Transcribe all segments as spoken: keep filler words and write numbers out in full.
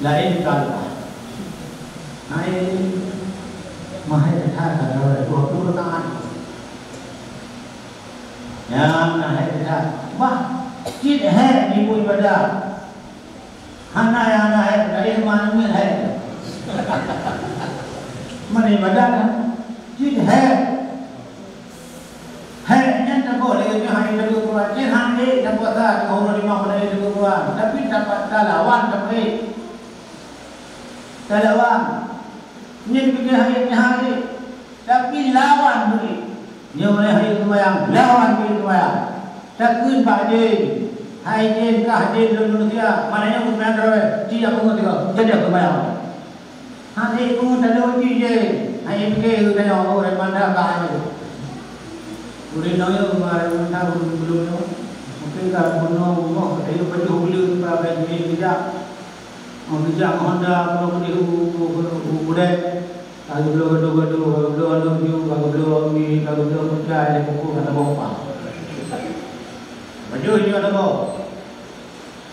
Laén ka leupah. Hai, mahai that ka droe dua puluh taát. Nyan na hai that. Bah, cit hai jibu ibadah. Hana nyang hana hai, laén manyang hai. Mana ibadah kan? Cit hai. Hai nyan taboh lagèe nyoe hai teungku Tuhan. Cit hai tapuasa teungoh uroe limong buleuen teungku Tuhan. Tapi tapat talawan tapeureuet. Talawan. Nyan pike hai nyan hai. Tapi lawan beuet. Nyoe lé hai seumayang, lawan beuet seumayang. Takheun bak jén, hai jén kah jén lôn manusia, mana nyang seumayang droe, ci jak peungeut tiga, jadi seumayang. Hana peungeut taloe ci jén, hai pike geutanyoe, oh, hai manda kah nyoe. Ureueng nyoe meunan manda ureueng belom nyoe. Mungken ka bunoe rumoh, ka tayue pajoh buleuen, ka bèk jén geujak. Meugeujak ngon honda, bunoe keudeh u, u, u, u, u, u, u, Ka geubloe gadoh-gadoh, ka geubloe I love you, ka geubloe mi, ka geubloe peucai, lé pukul ka saboh pah. Baju nyoe saboh.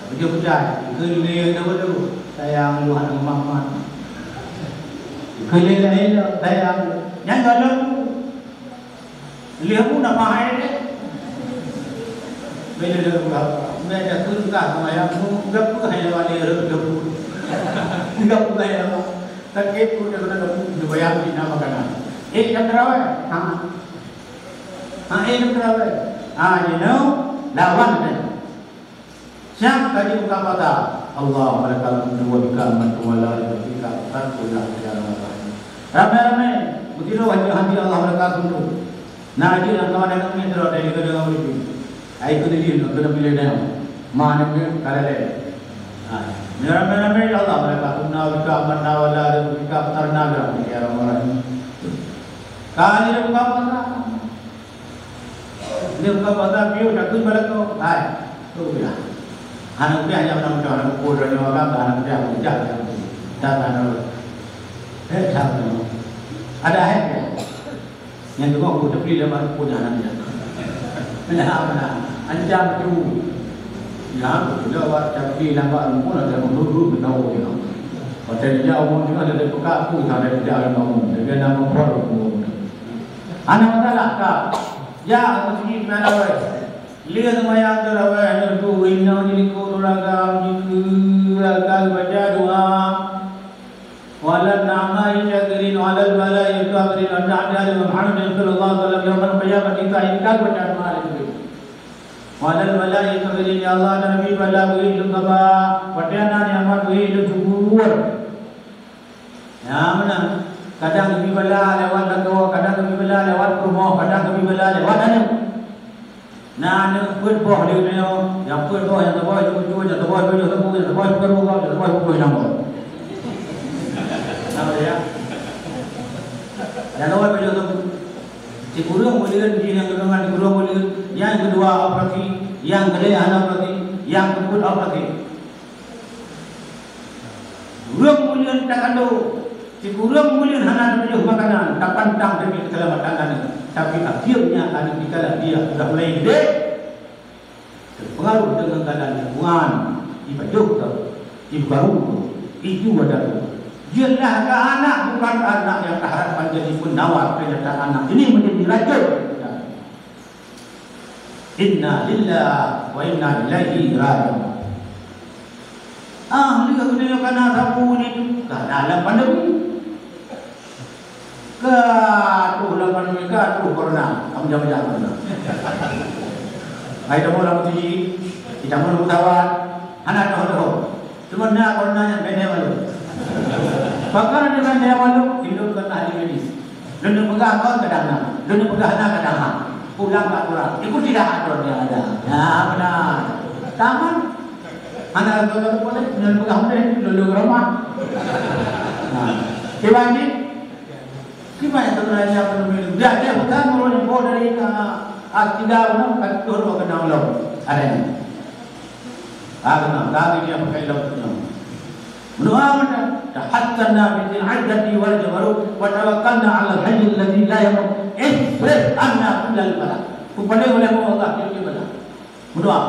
Baju peucai, ikeu lé gadoh-gadoh. Sayang, Tuhan amat-amat. Ikeu lé laén, sayang. Nyang galon tu. Lé bu na pahai deh. Bila dah buka, bila dah tu dah semayang, mu gapu hai lewat dia, gapu. Gapu hai lewat. Sakét pun dah kena gabung, dia bayar di nama kanan. Eh, jam terawih. Ha. Ha, eh, jam terawih. Ha, you know, lawan kan. Siap tadi buka mata. Allah, malakal hamdu wa bika amantu wa la ilaha illa anta, la ilaha illa anta. Ramai-ramai. Begitu wajah hati Allah, malakal hamdu. Nah, jadi yang kawan yang kami terus dari kedua orang itu. Ai kena dia, kena pilih dia. Mana dia, kalau dia. Ha. Ni ramai-ramai, ya Allah, malakal hamdu wa bika amanna wa la ilaha illa anta, la ilaha illa anta. Kali dia buka mata. Dia buka mata, piu, takut bala kau. Hai, tu dia. Anak dia hanya menang, anak pukul, anak makan, anak dia hujat. Dah, dah, dah. Eh, dah, dah. Ada hai dia. Nyang teungoh ku teupli lam rumpun nyan ancam. Nah, nah, ancam tu. Nyan, bila awak teupli lam rumpun, ada menurut tahu dia. Pasal dia umur tengah ada peka aku, tak ada kerja dalam umur. Dia nama Paul umur. Anak masalah ka. Ya, aku sini kena lawai. Lé seumayang tarawih, nyoe tu inong di likot uragam, jikeue, rakan baca doa. Wa 'alan ni'ma'i syakirin, wa 'alal bala'i sabirin, wa 'ala ali Muhammadin sallallahu alaihi wasallam yaumal qiyamati sa'idan, baca doa lé tu. Wa 'alal bala'i sabirin, ya Allah, dan Nabi bala beuhi lôn saba, watèe na nikmat beuhi lôn syukur. Nyan meunan. Kadang geubri bala lewat lagoe, kadang geubri bala lewat peurumoh, kadang geubri bala lewat aneuk. Na aneuk peuet boh di dunia, nyang peuet boh, nyang saboh di ujong, nyang saboh di ujong sabu, nyang saboh di peurumoh, nyang saboh di ujong nanggroe. Nama dia? Nyang saboh di ujong sabu. Sikureueng buleuen di nyang keunongan, sikureueng buleuen, nyang keudua operasi, nyang keulhèe hana operasi, nyang keupeuet operasi. Kureueng buleuen takandong, sikureueng buleuen hana tapajoh makanan, tapantang demi keuseulamatan aneuk. Tapi akhirnya aneuk dikala dia sudah mulai gede, terpengaruh dengan keadaan lingkungan, ipajoh ka, ibaru ka, iju ada ka. Jeulaih ka anak bukan anak nyang taharapkan jadi penawar, ternyata anak ini menjadi racun. Inna lillahi wa inna ilaihi raji'un. Ah, lheueh geutanyoe nyoe kana sapeue nyoe, kana lam pandemi. Ka troh lam pandemi, ka troh corona, ka meujan-meujan corona. Hai, tamu lam masjid, tamu lam pesawat, hana troh-troh. Cuma na corona nyan bèk na malu. Pakon na bèk na malu, indong keu ahli medis. Lôn neupeugah kon kadang na, lôn neupeugah na kadang ha. Pulang bak kurang. Ikut tidak aturan yang ada. Ya, benar. Taman. Hana lôn neupeugah meunan, lôn lôn ramah. Nah, kiban ni, kiban yang sebenarnya penuh minum. Dia, dia bukan melalui info dari, ah, ah, tidak, benar, bukan tuh, bukan Allah. Ada ni. Ah, benar. Tadi dia pakai lom tu. Meudoa meunan, "Tahassanna bi dzil izzati wal jabarut, wa tawakkalna 'alal hayyil ladzi la yamut, isrif 'anna kullal bala." Peupaleng oleh Allah tiep-tiep bala. Meudoa.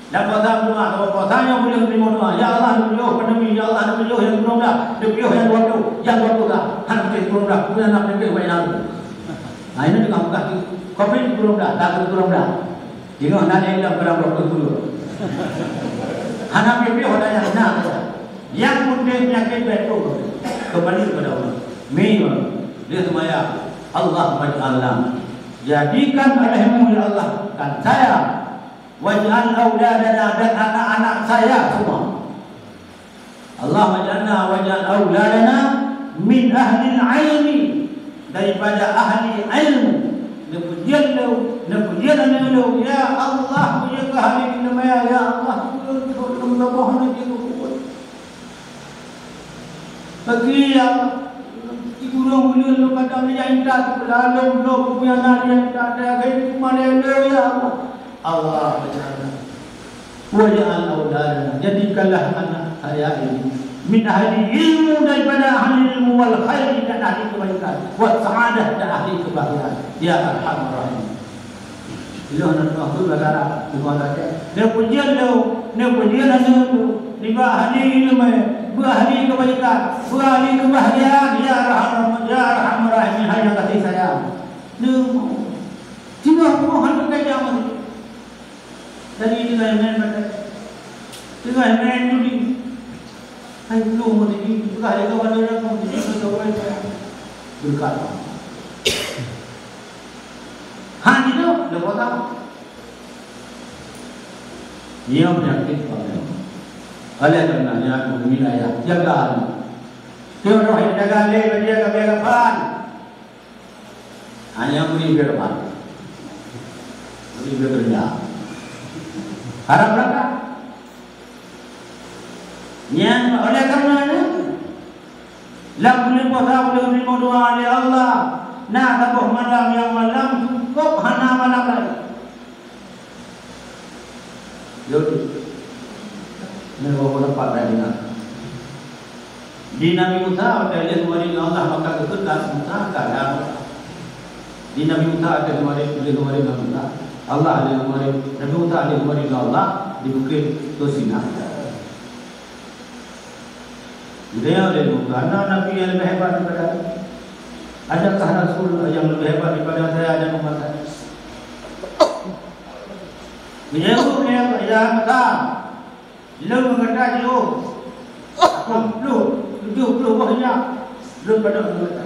Dan puasa doa, kalau puasa nyang boleh terima doa. Ya Allah, neupiôh pandemi, ya Allah, neupiôh nyang dua belas, neupiôh nyang dua puluh, nyang dua puluh dah. Han neupiôh dua belas, bukan nak neupiôh baik lalu. Nah, ini dengan buka tu. Covid dua belas, tak dua belas. Tengok nak ada yang dalam dua puluh. Hana piôh-piôh ada yang nak. Yang penting penyakit betul. Kembali kepada Allah. Mimba, dia semaya. Allahumma ja'alna. Jadikan olehmu, ya Allah, kan saya. Waj'al auladana, dan anak-anak saya semua. Allahumma ja'alna waj'al auladana min ahlil ilmi, daripada ahli ilmu. Neupujian lôn, neupujian aneuk lôn, ya Allah, pujian keu ahli ilmu, ya Allah, ulôn, ulôn, ulôn, ulôn, ulôn. Bagi, ya Allah, di gurong ulôn, lôn kata, ya intat, lalong, lôn, punya nari, ya intat, ya, ya Allah. Allah, ya Allah. Waj'al auladana, jadikanlah anak saya ini min ahli ilmu, daripada ahli ilmu, wal khairi, dan ahli kebaikan, was sa'adah, dan ahli kebahagiaan. Ya Arhamar Rahimin. Ilôn na tuah tu gara-gara tuah raja. Dia pujian tu, dia pujian aneuk tu. Tiba ahli ilmu, beu ahli kebaikan, beu ahli kebahagiaan. Ya Arhamar, ya Arhamar Rahimin, hai yang kasih sayang. Neu, tinggal buah hati kaya mati. Jadi, teungoh main maté. Teungoh main judi. Hai, belum mati, teungoh ada kawan orang pun jadi orang berkat. Ha, gitu, dah buat apa? Dia penyakit pakai. Oleh karena dia wilayah jaga. Dia orang yang jaga leh, dia jaga kapan? Hanya beri firman. Beri bekerja. Harap berkat. Nyan oleh karenanya, lam buleuen puasa ulôn teurimong doa lé Allah, na saboh malam nyang malam cukup hana malam laén. Jadi, ni baru dapat dah dengar. Di Nabi Musa, watèe lheueh geumari lé Allah, maka geukheun Nabi Musa ka ada. Di Nabi Musa, watèe geumari, lheueh geumari Nabi Musa, Allah lheueh geumari, Nabi Musa lheueh geumari lé Allah di Bukét Tursina. Geutanyong lé Musa, "Na nabi nyang leubeh hebat daripada aku? Adakah rasul nyang leubeh hebat daripada saya dan umat saya?" Geujaweueb lé Musa, "Lôn ngon gata jiôh lapan ploh, tujoh ploh boh jak lôn padub ngon gata.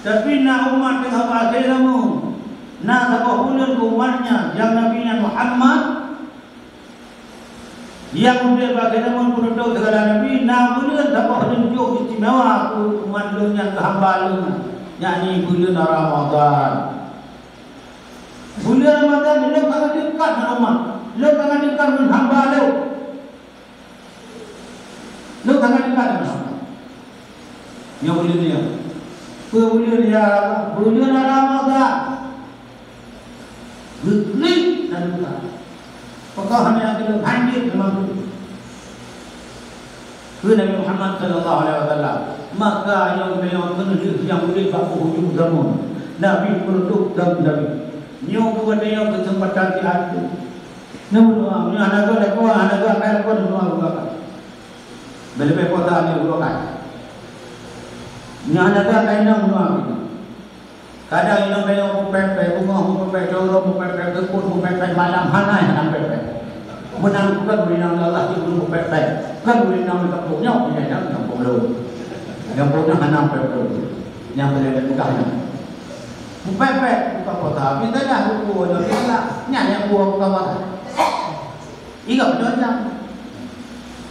Tapi na umat teungoh bak akhé zameun, na saboh buleuen keu umat nyan, nyang nabi nyan Muhammad, nyang udeb bak akhé zameun peunutôp sigala nabi, na buleuen saboh lôn jok istimewa keu umat lôn nyan, keu hamba lôn nyan, yakni buleuen Ramadhan." Buleuen Ramadhan lôn sangat dekat ngon Allah, lôn sangat dekat ngon hamba lôn. Lôn sangat dekat ngon Allah. Nyoe buleuen nyoe. Peue buleuen, ya Allah? Buleuen Ramadhan. Geuklik dan buka. Pakon hana geuleuh hanjeuet lam buleuen. Kheun Nabi Muhammad sallallahu alaihi wasallam, maka nyang meunyoe keuneuk nyang udeb bak ujong zameun, Nabi meureudôk dan Nabi. Nyoe keuh watèe nyoe keuseumpatan siat. Nyoe meudoa, nyoe hana geuh lakoe, hana geuh akai lakoe, nyoe meudoa buka. Bèk leubeh puasa nyoe buka. Nyoe hana geuh akai inong, meudoa. Kadang inong meunyoe meupèk-pèk, beungoh meupèk-pèk, siuroe meupèk-pèk, seupôt meupèk-pèk, malam hana hana pèk-pèk. Meunan kon ureueng inong Allah jih ureueng meupèk-pèk. Kon ureueng inong di kampung nyoe, ureueng inong di kampung lôn. Kampung nyoe hana pèk-pèk. Nyang boleh Mekah nyoe. Meupèk-pèk, buka puasa. Tapi salah buku nyoe, salah. Nyan nyang buka puasa. Ingat beutôi nyan.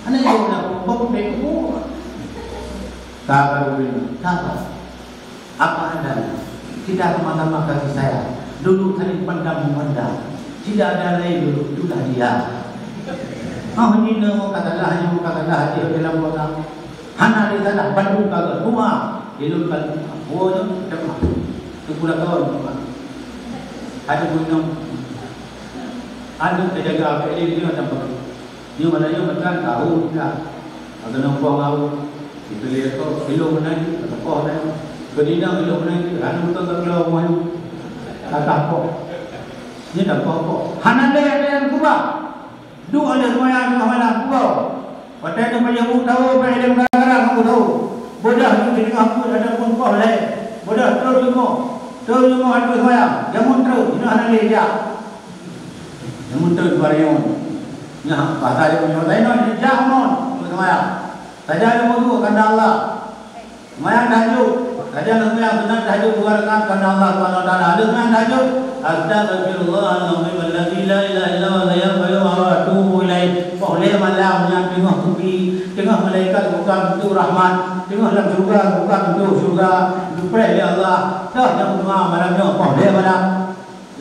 Hana jeuet na peubuet bèk kubu. Sabar ulôn, sabar. Apa adanya. Kita sama-sama kasih sayang. Dulu saling pandang memandang. Tidak ada lain dulu, itulah dia. Oh, ini nak kata lah, ini kata lah, dia dalam kota. Hana lé salah, bandum ka geuh. Dua, ilôn ka lôn. Oh, nyoe, teuma. Teupula kawan, teuma. Ada gunong. Ada terjaga, apa dia, dia macam apa. Nyoe malam nyoe meutan tahu dah. Ada nongkrong tahu. Kita lihat tu, belum menaik, ada poh dah. Kedina belum menaik, ada bukan tak keluar rumah. Ada poh. Nyan dah poh-poh. Hana lé ada nyang keubah. Duek lé seumayang teungoh malam, keubah. Watèe nyoe pajoh bu tahu, pajoh lé gara-gara ngon bu tahu. Bodoh nyoe teungoh pun ada pun poh lé. Bodoh, trok rumoh. Trok rumoh ada seumayang. Jameun trok, nyoe hana lé jak. Jameun trok dua ribu. Nyoe bahasa dia punya, nyoe jak mon, seumayang. Saja ada wudu karena Allah. Seumayang tahajud. Saja seumayang sunat tahajud dua rakaat karena Allah Subhanahu wa Taala. Ada seumayang tahajud, "Astaghfirullahalazim alladzi la ilaha illa huwa al-hayyul qayyum wa atubu ilaih." Poh lé malam nyan teungoh kupi, teungoh malaikat buka pintoe rahmat, teungoh lam syurga buka pintoe syurga, geupreh lé Allah. Toh nyang doa malam nyoe poh lé malam.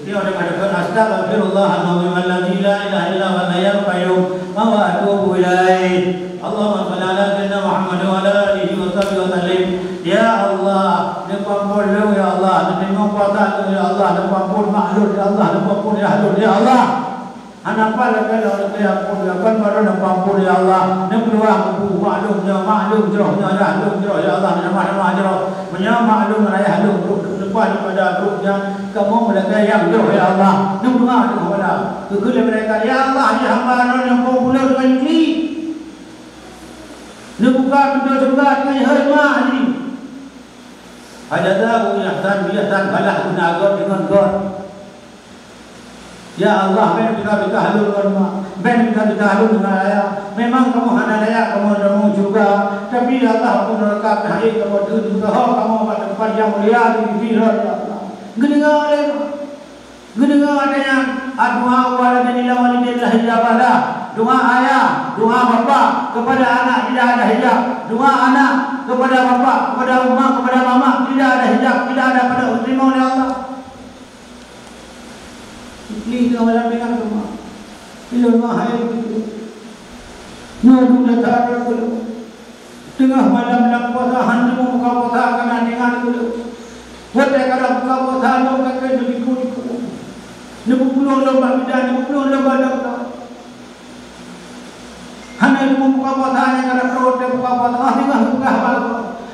Jadi, orang katakan, "Astaghfirullahalazim alladzi la ilaha illa huwal hayyul qayyum wa atubu ilaih." Allahumma shalli ala sayyidina Muhammad wa ala alihi wa sahbihi wa sallim. Ya Allah, neupeuampôn lôn, ya Allah, neuteurimong puasa lôn, ya Allah, neupeuampôn mak lôn, ya Allah, neupeuampôn yah lôn, ya Allah. Hana pat lagèe lôn neuteurimong ampôn, ya Allah, neupeuampôn, ya Allah, neupeuleumah bu mak lôn nyoe, mak lôn jroh nyoe, yah lôn jroh, ya Allah, neumah-neumah jroh. Meunyoe mak lôn ngon ayah lôn brôk leupah daripada brôk nyan, kamoe meulagèe nyang jroh, ya Allah. Neupeugah lé Allah, geukheun lé malaikat, "Ya Allah, di hamba droe nyang phôn buleuen ngon jikli. Neubuka pintoe syeuruga teungoh jihôi mak jih. Fajazahu ihsan bi ihsan, balah guna gèt deungon gèt." Ya Allah, bèk pika-pika lôn ngon mak, bèk pika-pika lôn ngon ayah. Memang kamoe hana layak kamoe tamong syeuruga, tapi ya Allah, kamoe neuraka pih hana kamoe teurimong, kamoe bak teumpat nyang mulia di sisi Lôn, ya Allah. Geudeungoe lé mak. Geudeungoe lé nyan, doa waladin ila walidin la hijaba lah. Doa ayah, doa bapak kepada anak tidak ada hijab. Doa anak kepada bapak, kepada umak, kepada mamak tidak ada hijab, tidak ada pada teurimong lé Allah. Jikli teungoh malam deungon teuma. Ilôn mah hai beutôi. Nyoe dum lé that rot ulôn. Teungoh malam lam puasa han teumeubuka puasa kareuna deungon ulôn. Watèe ka buka puasa lôn ka keuh neujikuk-jikuk. Neupeupunoh lôn bak bidan, neupeupunoh lôn bak dokto. Hana teumeubuka puasa, hana ka trok watèe buka puasa, ah, singoh buka haba.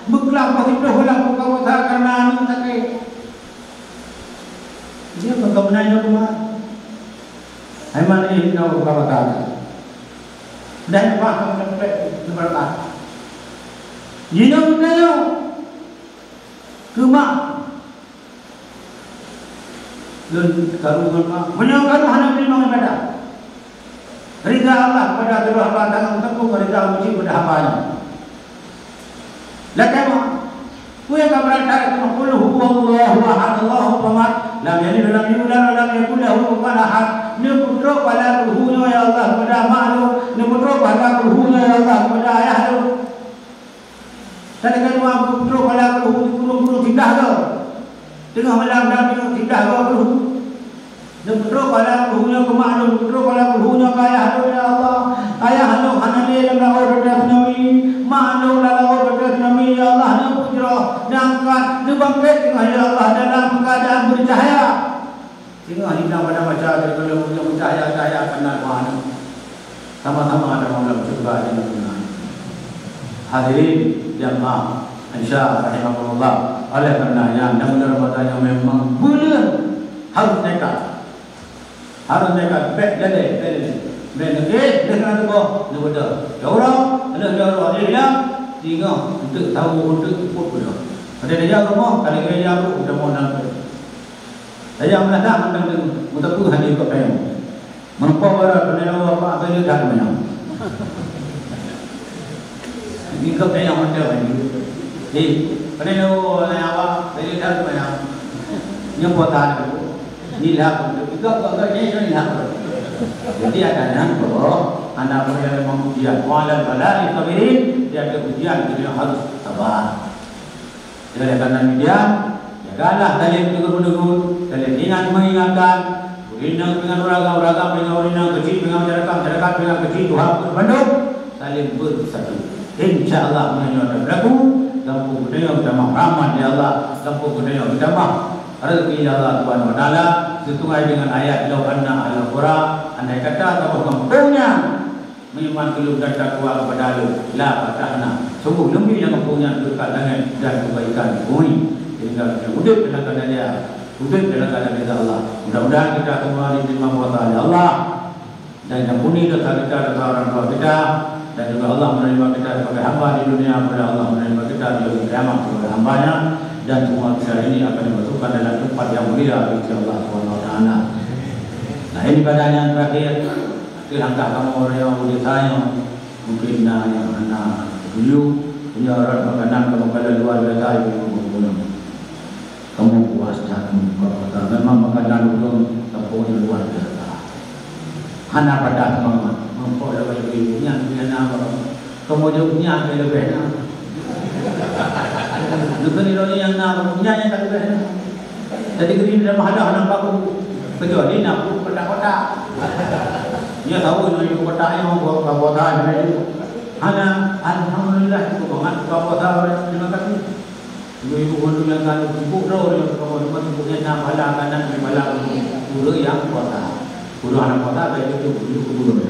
Beuklam poh siplôh bulan buka puasa kareuna aneuk sakét. Dia bukan pernah ingat rumah. Hai mana ini nak buka puasa? Dan paham sampai lepas. Jinoe geutanyoe. Keu mak. Lôn karu ngon mak. Meunyoe karu hana teurimong ibadah, rida Allah kepada kedua hamba, tangan teupeue rida uji kepada hamba nyan. Lakèe mak. Peue nyang ka beurat that keu mak? Qul huwallahu ahad, Allahu samad, lam yalid wa lam yulad wa lam yakul lahu kufuwan ahad. Neupeutrok pahala qul hu nyoe ya Allah kepada mak lôn, neupeutrok pahala qul hu nyoe ya Allah kepada ayah lôn. Dan lagèe nyan peutrok pahala qul hu di gunong-gunong singgah goe. Teungoh malam dan teungoh singgah goe qul hu. Neupeutrok pahala qul hu nyoe keu mak lôn, neupeutrok pahala qul hu nyoe keu ayah lôn, ya Allah. Ayah lôn hana lé lam laôt watèe tsunami, mak lôn lam laôt watèe tsunami, ya Allah, neupeujroh, neuangkat, neubangkét teungoh, ya Allah, dalam keuadaan beucahya. Singoh inong pada masa teuka lôn nyang cahya-cahya keunan meunan. Sama-sama tamong lam syeuruga jinoe. Hadirin jamaah Insya rahimakumullah. Oleh karena nyan, dan bulan Ramadan nyoe memang buleuen harus nekat. Harus nekat, bèk lalè, bèk lalè. Bèk neugeh, bèk na tuboh, neubeudôh. Daurah, lheueh daurah, eh, ya. Singoh, eunteuk tahu, eunteuk seupôt beudôh. Pada dia rumoh, kali dia rumoh, udah mau nangkep. Tajak meuladah mantong deungon, meuteupeu hana ikot panyang. Meureumpok barat, keuneuk lewat bak bèe that manyang. Ikot panyang mantong lagi. Eh, keuneuk lewat awak bèe that manyang. Nyoe po that. Nilhak untuk ikot, ikot, ikot, nyoe nilhak. Jadi, ada nyan, bro, anak muda yang memang ujian. Wa 'alal bala'i sabirin, dia ada ujian, kita harus sabar. Oleh karena demikian, jagalah saling tegur-menegur, saling ingat mengingatkan. Ureueng inong deungon ureueng agam, ureueng agam deungon ureueng inong, keuchik deungon masyarakat, masyarakat deungon keuchik, tuha peuet bandum saling bersatu. Insya Allah, meunyoe nyoe teubelaku, gampông geutanyoe geutamah rahmat lé Allah, gampông geutanyoe geutamah rezeki lé Allah Subhanahu wa Taala, sesuai dengan ayat, "Lau anna ahlal qura," andai kata saboh gampông nyan meuiman keu Lôn dan takwa kepada Lôn, la fatahna, sungguh Lôn bri lam gampông nyan beureukat langét dan keubaikan di bumi, sehingga geutanyoe udép dalam keuadaan jaya. Udeb dalam keadaan ridha Allah. Mudah-mudahan kita semua diterima puasa oleh Allah dan diampuni dosa kita, dosa orang tua kita, dan juga Allah menerima kita sebagai hamba di dunia, kemudian Allah menerima kita di hari kiamat sebagai hambanya, dan semua kita ini akan dimasukkan dalam tempat yang mulia di sisi Allah Subhanahu wa Taala. Nah, ini ibadah yang terakhir. Di langkah kamoe ureueng nyang udeb sayang, mungkin na nyang hana setuju, punya rot makanan kamoe kalon luar biasa, ibu-ibu gubernur. Kamoe puas that kamoe buka puasa. Memang makanan ulôn kamoe luar biasa. Hana patah seumangat. Meumpok lagèe ibu-ibu nyan, biar na apa. Kamoe jaweueb nyan leubeh na. Neukeuneuk lôn nyang na, nyan nyang ka leubeh na. Jadi, geutanyoe dah mahadah nampak, kecuali na peuet kotak-kotak. Nyan tahu nyoe itu kotak nyoe, buat buka puasa nyoe. Hana, alhamdulillah, cukup bangat buka puasa, terima kasih. Ibu-ibu gubernur nyang ka sibuk droe, nyang ka sibuk nyang na pahala kanan, pahala ureueng nyang puasa. Ureueng hana puasa, baik itu gubernur.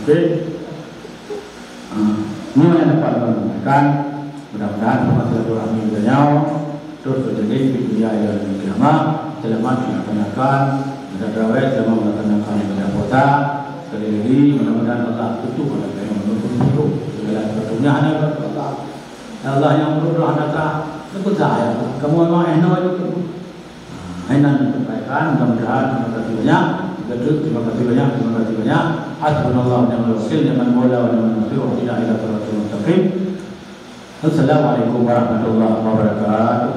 Okey. Ah, nyoe nyang dapat lôn sampaikan. Mudah-mudahan sama silaturahmi geutanyoe terus terjalin di dunia dan di kiamat. Selamat melaksanakan ibadah tarawih, selamat melaksanakan ibadah puasa. Sekali lagi, mudah-mudahan Allah tutup pada geutanyoe menutup pintu segala sesuatunya hanya kepada Allah. Ya Allah, nyang meureuloh hana sah, neupeusa ya Allah. Kamoe memang eh noe. Hainan disampaikan, mudah-mudahan terima kasih banyak. Betul, terima kasih banyak, terima kasih banyak. Hasbunallahu wa ni'mal wakil, ni'mal maula wa ni'mal nasir, wa qina ila siratal mustaqim. Assalamualaikum warahmatullahi wabarakatuh.